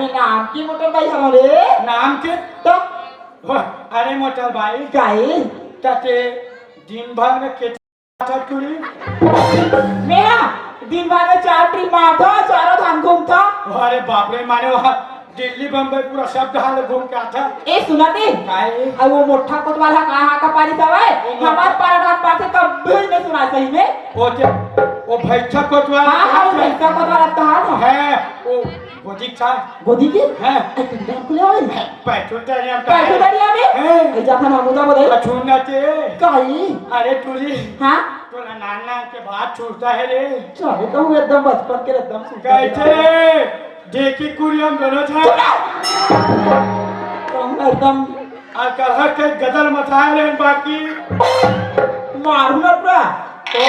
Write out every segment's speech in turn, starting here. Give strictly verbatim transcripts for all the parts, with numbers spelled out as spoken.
नाम के मोटर बाई हवं रे। नाम के? त? अरे मोटर बाई। काई? त ते दिन भर में के टूरी? मैं हा दिन भर में चार ट्रिप मारथंव, चारों धाम घूमथंव। अरे बाप रे, माने वहाँ दिल्ली, बम्बई पूरा सब जहाँ ले घूम के आथस। ए, सुनत हे? काई? अउ वो मोट्ठा कोतवाल हा कहाँ का पारी सवाय? वो मोट्ठा हमार पारा डांट पारथे, कभी नहीं सुना सही में। वो ते, वो भैंसा कोतवाल हाँ, हाँ, वो भैंसा कोतवाल कहाँ था? है, वो गोदी के था। गोदी के? हाँ। ए, तुम डांट को ले आवे? पैसो दरिया में। पैसो दरिया में? हाँ। ए, जा था ना, मुझे बोले। छूना ते। काई? अरे टूरी। हाँ? तोला नान नान के बात छूटता है रे। चाहे तो हूँ एकदम बचपन के एकदम सुनता कैसे? देखी कुरियम दोनों था। तुम एकदम अकरहा के गदल मचाए रहे बाकी। मारू ना पूरा। तो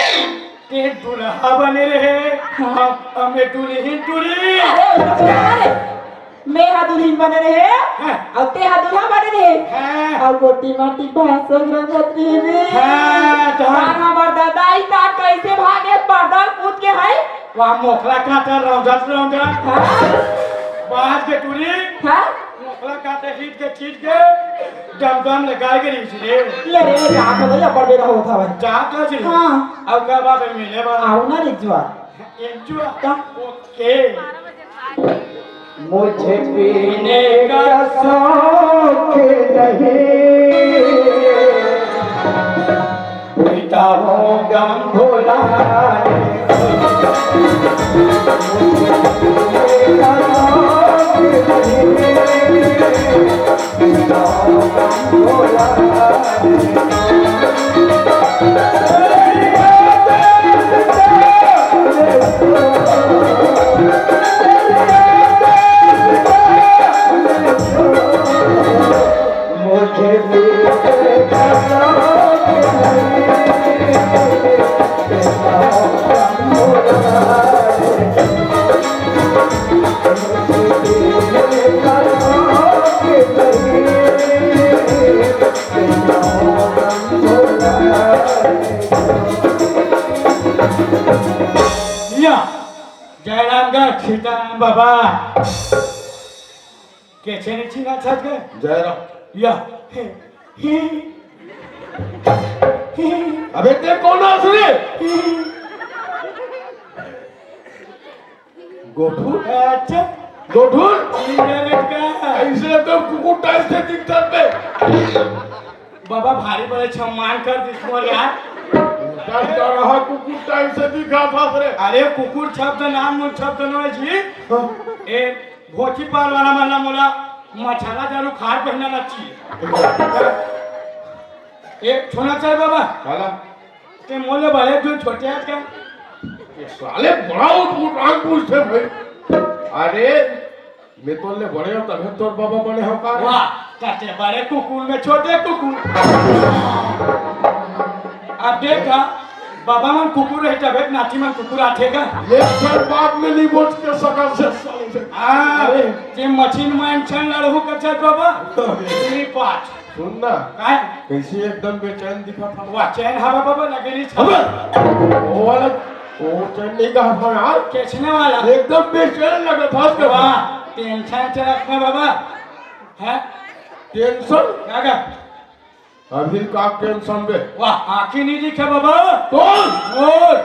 ते दुल्हा बने रहे, हाँ। हम, हमें दुल्हन टूरी। अरे, उसका सुना रे। मैं हा दुल्हन बने रहे, हाँ। अउ ते हा दूल्हा बने रहे। हाँ। अउ गोटी माटी भासक रंगत रहे। हाँ, तो हाँ। तार हमर दादा ई ता कैसे भागे पर्दा कूद के है? वहाँ मोखला काटा रौंदत रौंदत। हाँ। बाज के टूरी। हाँ। मोखला काटे, हीट के चीट के, डम डम ले गाय के नीचे रे। ले रे, ले, जात हो भैया, बड़ बेरा होत हवय। जात हो जी। हाँ। अब का बात है, मिले बात। आओ ना रे जुआ। एक जुआ। का? ओके। मुझे पीने का शौक नहीं, पीता हूँ गम भुलाने। या, जयरामगढ़ सीताराम बाबा। कैसे नहीं छीना छत के? जयराम। या। अबे ते कौन आस रे? गोठू? अच्छा। गोठू? इंटरनेट का। ऐसे तो कुकुर टाइप से दिखता बे। बाबा भारी बड़े सम्मान कर दिस मोर यार। डर रहा कुकुर टाइप से दिखा था रे। अरे कुकुर शब्द नाम मुन शब्द नो है जी। हाँ। ए भोची पार वाला मन ला मोला मछाला दारू खार पहनना चाहिए। ए, छोना चाहे बाबा? काला? ते मोले बड़े जो छोटे आज का? ये साले बड़ा उठ उठ आग पूछते भाई। अरे, मैं तो ले बड़े हो तभी तोर बाबा बड़े हो का रे? वाह, चाचे बड़े कुकुर में छोटे कुकुर। अब देख का, बाबा मन कुकुर रही तबे नाती मन कुकुर आथे का? एक बार बात में नहीं बोल के सकल से साले से। हाँ, अरे। जे मशीन में इंसान लड़हू कच्चा बाबा, अरे। तेरी पाँच। सुन ना। काय? कैसे एकदम बेचैन दिखा था? वाह, चैन हवा बाबा लगे नहीं था। अबे! वो वाला, वो चैन नहीं कहा था यार। कैसने वाला? एकदम बेचैन लगा था उसका। वाह, टेंशन से रखना बाबा। हैं? टेंशन? क्या क्या? अभी का टेंशन बे? वाह, आँखी नहीं दिखे बाबा। कौन? मोर।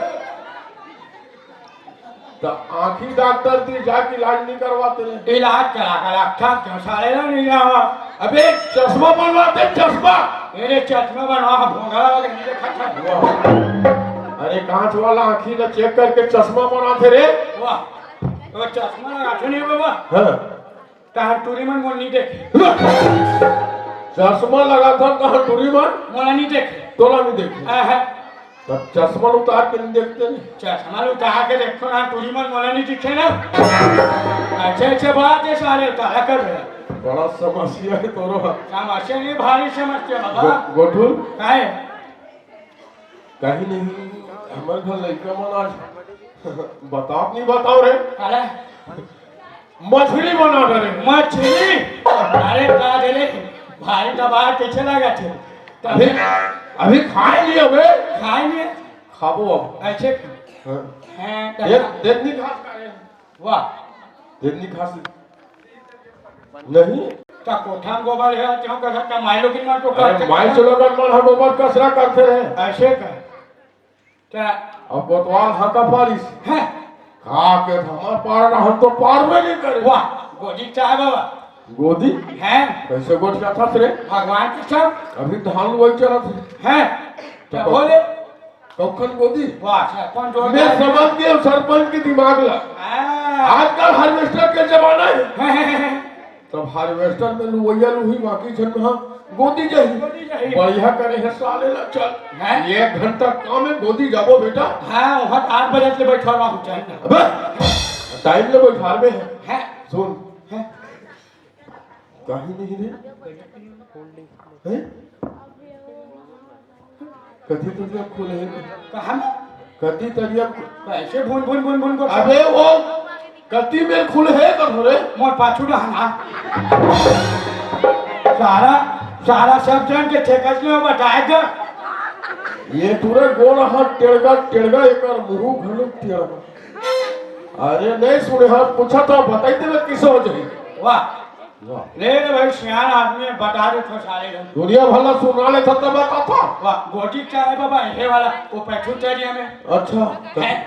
तो आँखी डॉक्टर दी जाके इलाज नहीं करवाते रे? इलाज करा कर रखा, क्यों साले ना नहीं रहा? अबे चश्मा बनवाते, चश्मा। मेरे चश्मा बनवा, भोंगड़ा वाले नहीं देखा था। वाह। अरे कांच वाला आँखी ला चेक करके चश्मा बनाते रे। वाह, तो चश्मा लगाते नहीं बाबा। हाँ। तहार टूरी मन मोला नहीं देखे। चश्मा लगा था, तहार टूरी मन? मोला नहीं देखे। तोला नहीं देखे। हाँ, हाँ। तब चश्मा उतार के नहीं देखते नहीं? चश्मा उतार के देखो ना, टूरी मन मोला नहीं दिखे ना। अच्छे अच्छे बात है सारे, तारा कर रहे। बड़ा समस्या है तोरो। समस्या नहीं, भारी समस्या बाबा। गो-, गोठू? काहे? कहीं नहीं, हमर घर लइका मन आज बताओ नहीं बताओ रे। काला? मछली बना डरे। मछली? अरे का रे, भाई का बाहर पीछे लगा थे। अभी, अभी खाए नहीं अबे। खाए नहीं? खाबो अब। ऐसे हाँ। हैं, देख, देख नहीं खास का रे। वाह। देख नहीं खास। नहीं। त कोठा म गोबर हे, तेहू कस त माई लोगिन मन तो अरे, करथे। माई चलो मन ह गोबर कचरा करथे रे। अइसे का? त अब कोतवाल ह का पारिस? हैं? का के हमर पार रहन तो पार में नहीं करे। वाह, गोदी चाहे बाबा। गोदी? हैं? कइसे गोठियाथस रे? भगवान के सब। अभी धान लुवई चलत हे। हैं? त त बोले? कखन गोदी? वाह, सरपंच जोरदार। मैं समझ गया सरपंच के दिमाग ला। हाँ। आजकल harvester के जमाना हे। हैं, हैं, हैं, हैं। तब harvester में लुवइया लुही, बाकी झन ह गोदी जाही। गोदी जाही। बढ़िया करे हे साले ला, चल। हैं? एक घंटा काम में गोदी जाबो बेटा। हाँ, वहाँ आठ बजे से बैठा रहा हूँ, चल ना। अबे, time ले बैठार में हे। हैं? सुन। हैं? कहीं नहीं रे। हैं? कति तरिया खुले हे? कहाँ में? कति तरिया खु- कैसे भुन भुन भुन भुन कर अबे वो कति में खुले हे कहो रे? मोर पाछू डहन आ। सारा, सारा सब जन के ठेकस में बताए दे। ये पूरे गोल हाथ टेड़गा, टेड़गा एकर मुंह घलो टेड़गा। अरे नहीं सुने हाथ पूछा तो बताई देवे किसे हो जाही। वाह। वाह। ले रे भाई, सियान आदमी हे, बता दे तो सारे जन। दुनिया भला सुना ले तो बता था। वाह, गोदी चाहे बाबा, हे वाला, वो पैठू तरिया में। अच्छा। हैं?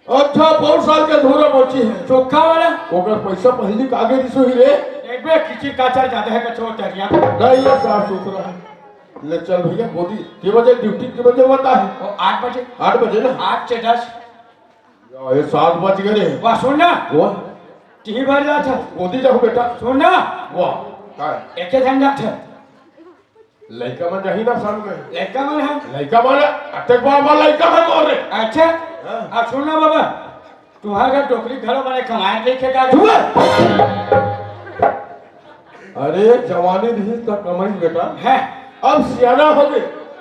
अच्छा, बहुत साल के अधूरा बची हे। चोखा वाला? ओकर पैसा पहली कागे दिसो ही रे। एक बे किचिर काचर ज्यादा हे, कचो तरिया। नहीं, ये साफ सुथरा हे। ले चल भैया, गोदी। के बजे duty, के बजे बता हे? वो आठ बजे। आठ बजे ना? आठ से दस। या, ये सात बज गए रे। वाह, सुन ना। वो? टीवी भर जात हे। गोदी जाओ बेटा। सुन ना। वाह, काय? एके झन जात हे। लइका मन जाही ना संग में। लइका मन हे। लइका मन, अतेक बार बार लइका मन बोल रे। अच्छा। हाँ। अब सुन ना बाबा, तुम्हारे घर डोकरी घरो बने कमाए के खेत आ गए। अरे, जवानी रही त कमाई बेटा। हैं? अब सियाना हो गए।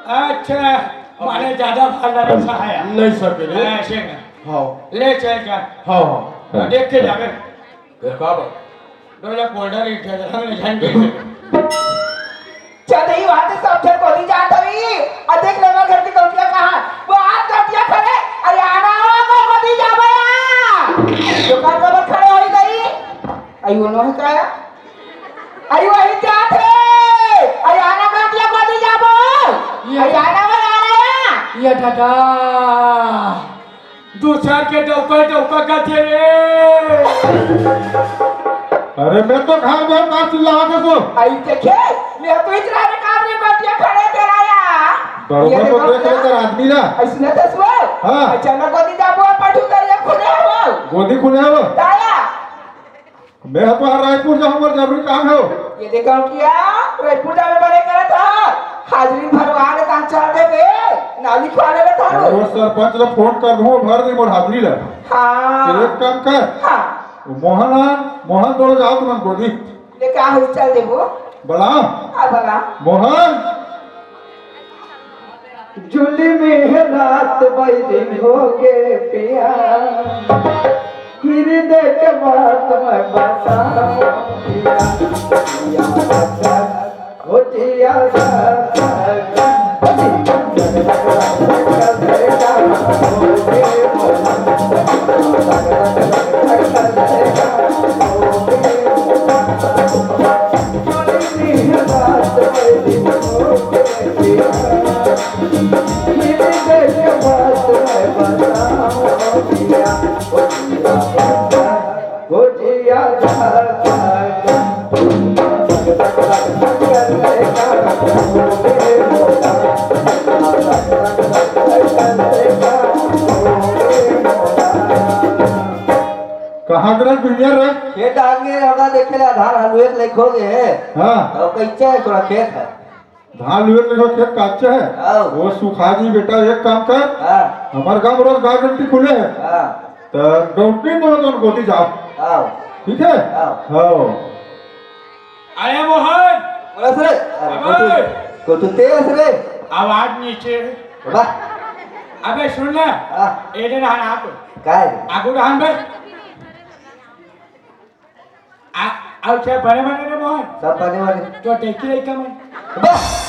अच्छा, माने ज्यादा भार नहीं सहाया। नहीं सके रे। ऐसे का। हाँ। ले चल जा। हाँ, हाँ। तो देख के जावे। देखा बा। डोला बोल्डर ही थे, हम झन के। चल रही बात है, सब झन गोदी जात हवी। आ देख ले, घर की गौटिया कहाँ? वो आज गौटिया खड़े। अरे आना हो तो गोदी जावे आ। दुकान पर खड़े होई गई। आई वो नोह काया? अरे वही जात हे। अरे आना गौटिया गोदी जाबो। ये अरे आना वो आ रहा है। ये दादा। दूसर के डौका डौका करथे रे। अरे मैं तो घर में का चिल्लावत हस। आई देखे, मैं तो इतना रे काम रे गौटिया खड़े कराया। बरोबर ये तो देखो देख ना। लेकर आदमी ना। ऐसने तो सुआ। हाँ। अच्छा ना गोदी जाबो, पठू तरिया खुले हो। गोदी खुले हो। दाया। मैं तो रायपुर जाहूं, मोर जरूरी काम हे। ये देखो क्या, रायपुर जावे बड़े करत हा। हाजिरी भरवा ले तान चल दे बे, नाली खुआ ले था। अरे वो सरपंच ला फोन कर दूं, भर दे मोर हाजिरी ला। हाँ। तो एक काम कर। हाँ। मोहन आ, मोहन दोनों जाओ तुमन गोदी। ले का हो चल देबो। बला। हाँ, बला। मोहन। जुल्मी हे रात बैरी हो गे पिया, हृदय के बात मैं बताऊं पिया। पिया हो जिया कहाँ के रे बिनिया रे? खेत आगे होगा, देखे ले आधार हलुए के लेके हो गए। हाँ। और कैसे है थोड़ा खेत है? धान लुए के देखो खेत काचे हे। हाँ। वो सुखा जी बेटा, एक काम कर। हाँ। हमारे गांव रोज गारंटी खुले हे। हाँ। तो गौटी में तुम गोदी जाओ। हाँ। ठीक है? हाँ। हाँ। अरे मोहन। बोला सर। अरे अबे। गोटू, गोटू तेज रे। आवाज नीचे। वाह। अबे सुन ना। हाँ। ए दे ना आप। काय? आगू रहन बे। आ, अउ सब बने बने रे मोहन? सब बने बने। तो देखी रही कमन। बस।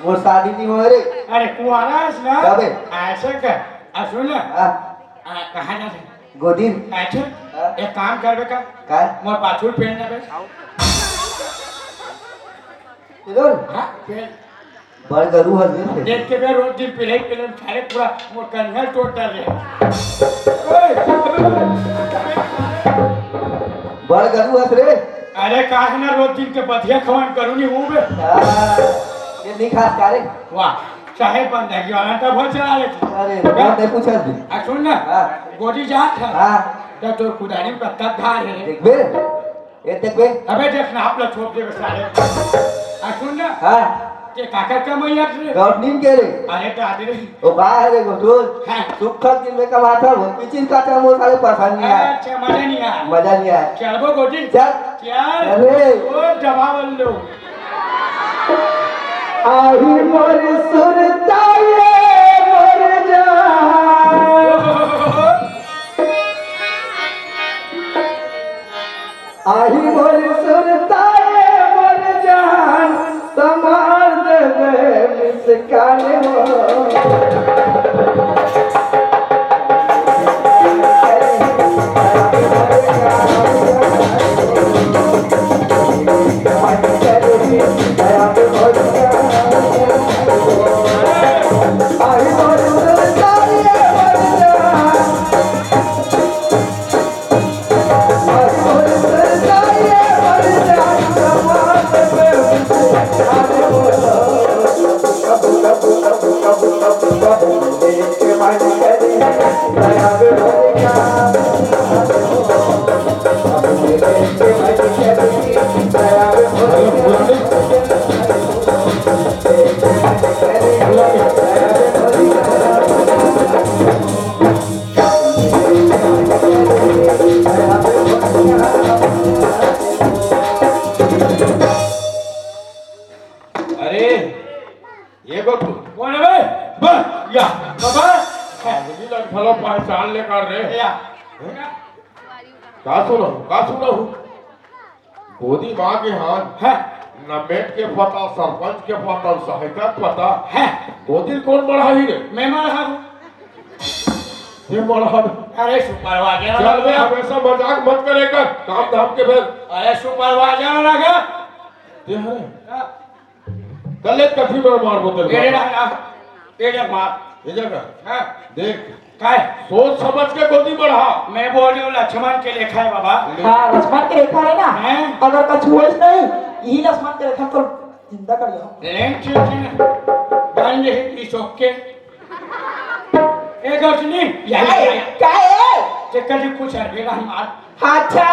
वो शादी नहीं हो रे। अरे कुआरा है ना? कबे? ऐसे कर। आ, सुन ना। हाँ। आ, कहाँ जा रहे? गोदी। अच्छा। एक काम करबे का? काय? मोर पाछू पेड़ ना बे। चलो। हाँ, पेड़। बड़ गरू हस बे। देख के बे रोज दिन पिलई पिलई सारे पूरा मोर कनिहा तोड़ डारे। बड़ गरू हस रे। अरे काहे ना रोज दिन के बधिया खवान करू नी हूँ बे। हाँ, ये नहीं खास का रे। वाह, चाहे बंदा की वाला का भर चला लेते। अरे, बहुत नहीं पूछा भी। आ सुन ना, हाँ। गोदी जात है। हाँ। तो तोर कुदारी में कत्ता धार है। देख बे, ये देख बे। अबे देख ना, आप लोग छोड़ दे सारे। आ सुन ना। हाँ। ये काकर कमैया रे? गौतमीन के रे। अरे दादी रे। ओ बा है रे गोटुल। हाँ। सुख दिन में कमाता वो, पिचिन का था वो सारे पसंद नहीं आया। अच्छा, मजा नहीं आया। मजा नहीं आया। चल वो गोदी। चल। चल। अरे। ओ दबा बल्लो। आही मोर सुरता ये मोर जान। आही मोर सुरता ये मोर जान, त मार देबे मुस्कान हो। अरे, ये बबू। कौन है बे? बस, या, बाबा। आदमी लग भलो पहचान लेकर रे। या। का सुनो, का सुनो? गोदी माँ के हाथ। हाँ। न मेट के पता, सरपंच के पता, सहायता के पता। हाँ। गोदी कौन बढ़ाही रे? मैं मढ़ा हूँ। ये मढ़ा। अरे सुपरवाइजर चल बे, लगा। हमेशा मजाक मत करे कर, काम धाम के भेल। अरे सुपरवाइजर लगा। ये है। हाँ। गले कथी में मार बोतल एड़े मार। रहा ना, एड़े मार। ये जगह। हाँ। देख। काय? सोच समझ के गोदी बढ़ा। मैं बोल रही हूँ, लक्ष्मण के लेखा है बाबा। हाँ, लक्ष्मण के लेखा है ना? हैं? अगर कछु होइस नहीं, यही लक्ष्मण के लेखा तो जिंदा कर लिया। लेन ठीक है ना? बन रही पीछोक के। ए गौतमी, या, या, या, या। काय है? ते कभी कुछ अरबे ना मार। अच्छा,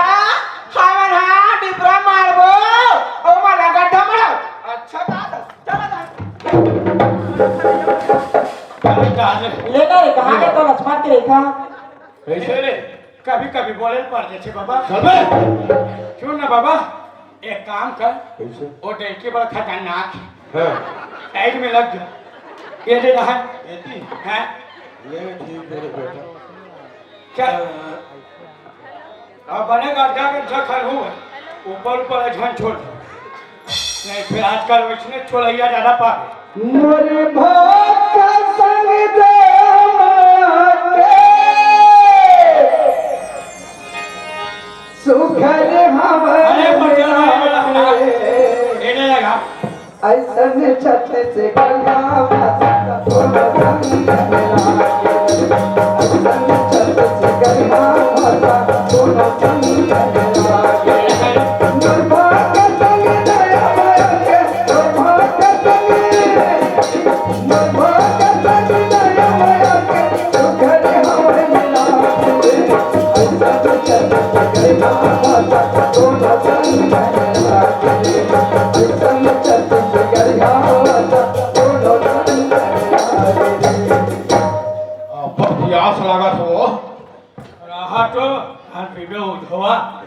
हमन हा डिबरा मारबो, ओ मला गड्ढा मारो। अच्छा, का चला जा। अरे, का रे? ले ना रे, कहाँ के तो लक्ष्मण के रेखा? कैसे रे? कभी-कभी बोले पड़ जाते बाबा। चल बे। सुन ना बाबा, एक काम कर। कैसे? वो डंकी बड़ा खतरनाक है। हाँ। साइड में लग जा। ये दे रहा है। एती? हाँ। ले ठीक है रे बेटा। चल। अब बने गड्ढा के जखन हो, ऊपर ऊपर झन छोड़। नहीं, फिर आजकल वैसने छोड़ैया ज्यादा पावे। मोर भाग का संग दामा के सुघर हवा अरे, पटल भाई, बड़ा बड़ा। एने लगा। ऐसन छत्तीसगढ़िया भाषा कोनो संग न लागे। ऐसन छत्तीसगढ़िया भाषा कोनो संग न लागे। निर्भा के संग दया माया के, निर्भा के संग, निर्भा के संग दया माया के, सुघर हवा मिला के। ऐसन छत्तीसगढ़िया भाषा कोनो संग न लागे। ऐसन छत्तीसगढ़िया भाषा कोनो संग न लागे। अब पियास लागत हो। रहा तो, हम पीबे उधवा।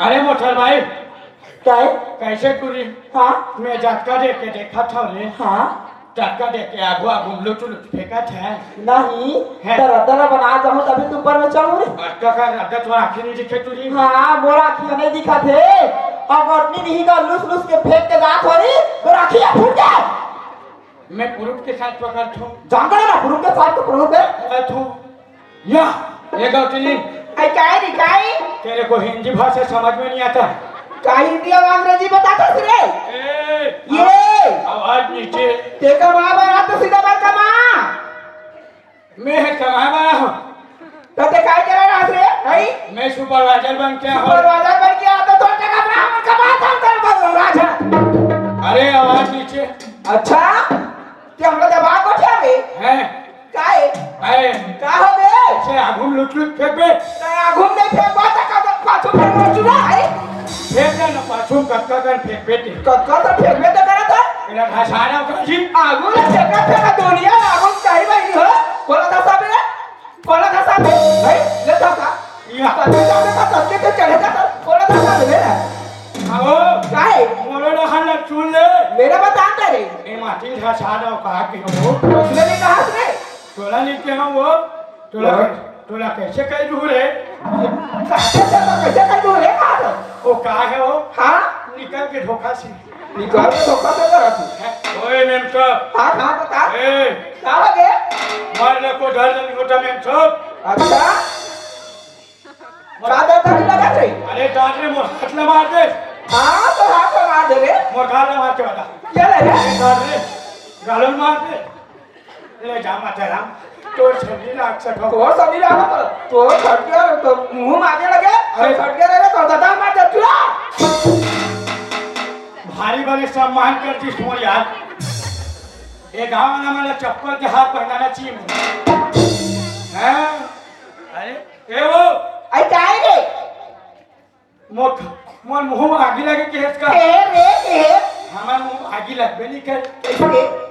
अरे मोटर भाई, काय? कैसे टूरी? हाँ? मैं झटका दे के देखा था रे। हाँ? झटका दे के आगू आगू लुट लुट फेंका था। नहीं, है। तो रद्दा ला बना जाऊँ तभी तू ऊपर में चढ़ू रे। अटका का रद्दा तो आँखें नहीं दिखे टूरी। हाँ, मोर आँखें नहीं दिखा थे। अब अटनी नहीं का लुस लुस के फेंक के जात हो रही, तो आँखें फूट जाए। मैं प्रूफ के साथ पकड़त हूँ। जान करे ना, प्रूफ के साथ तो प्रूफ है। पकड़त हूँ। या, ये गौतमी, आई काय रे, काय? तेरे को हिंदी भाषा समझ में नहीं आता? का हिंदी अउ अंग्रेजी बताथस रे? ए, ये! आवाज नीचे। ते कमा बर आत सीधा बात कमा। मैं कमा बर हूँ। त ते काय करे रहस रे? हई? मैं सुपरवाइजर बन के हूँ। सुपरवाइजर बन के आत तो तोर जगह पर हमन कमा था, तेरे बदल राजा। अरे, आवाज नीचे। अच्छा? ते हमला दबा को क्या बे? हैं? काय? अरे, का हो बे? से आगू में लुट लुट फेंकबे। त आगू में फेंकबा त का पाछू फेंकबा चुला है? फेंक दे ना, पाछू कतका कन फेंकबे ते। कतका तो फेंकबे तो करत है। एला घसाना का जी। आगू ले फेंका फेंका दुनिया में आगू में कहीं भाई हो। कोला धसा बे? कोला धसा बे? भाई, ले धसा। या। तब के तब के तब के तो चढ़े जाता। कोला धसा बे ना। आओ। काय? मोरो ना हाल चुन ले। मेरा बता दे रे। ए माटी घसाना का के हो? उसने नहीं कहा रे। तोला नहीं कहा वो, तोला हाँ। कै-, तोला कैसे कह दू रे? कैसे, कैसे, कैसे कह दू रे, कहा तो? वो का है वो? हाँ? निकल के धोखा से। निकल के धोखा से करा तू। ओए मेम साहब। हाँ, हाँ, बता। ए। का हो गे? मारने को डर नहीं होता मेम साहब। अच्छा? का डर नहीं लगा थे? अरे डांट रे, मोर हाथ ला मार दे। हाँ, तो हाथ ला मार दे रे। मोर गाल ला मार के बता। क्या ले रे? अरे डांट रे, गालन मार दे। ले जा माता राम, तोर छवि लाग सको। तोर छवि लाग सको। तोर खटिया तो मुंह मागे लगे, अरे खटिया लगे तो दादा मार दे चुरा। भारी बड़े सम्मान कर दिस मोर यार। ये गांव वाला मला चप्पल के हाथ पहनाना चाहिए मुझे। हैं? अरे, ए वो। आई काय रे? मोर, मोर मुंह में आगी लगे के हेच का? ए रे, ए। हमर मुंह में आगी लगबे नहीं करे। कैसे?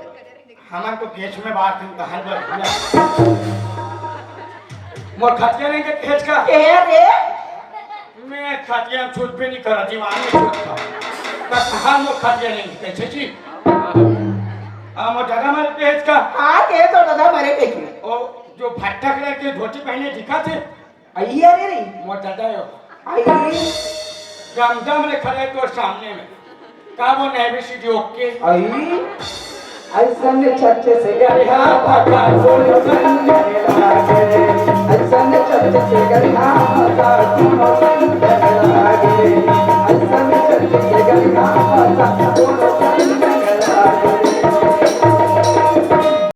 हमन तो गैस में बात हम कहां पर भूला। मोर खटिया नहीं के हेच का? ए रे। मैं खटिया में छूट भी नहीं करा, दीवान में छूट था। बस हां मोर खटिया नहीं, कैसे जी? आ, मोर दादा मरे के हेच का? हाँ, के तो दादा मरे के की। ओ, जो भट्टा कलर के धोती पहने दिखा थे? अइया रे रे। मोर दादा यो। आई। दम दम ले खड़े तोर सामने में। का वो A B C D OK? आई। ऐसन छत से गरिया भगा, ऐसन छत से गरिया भगा।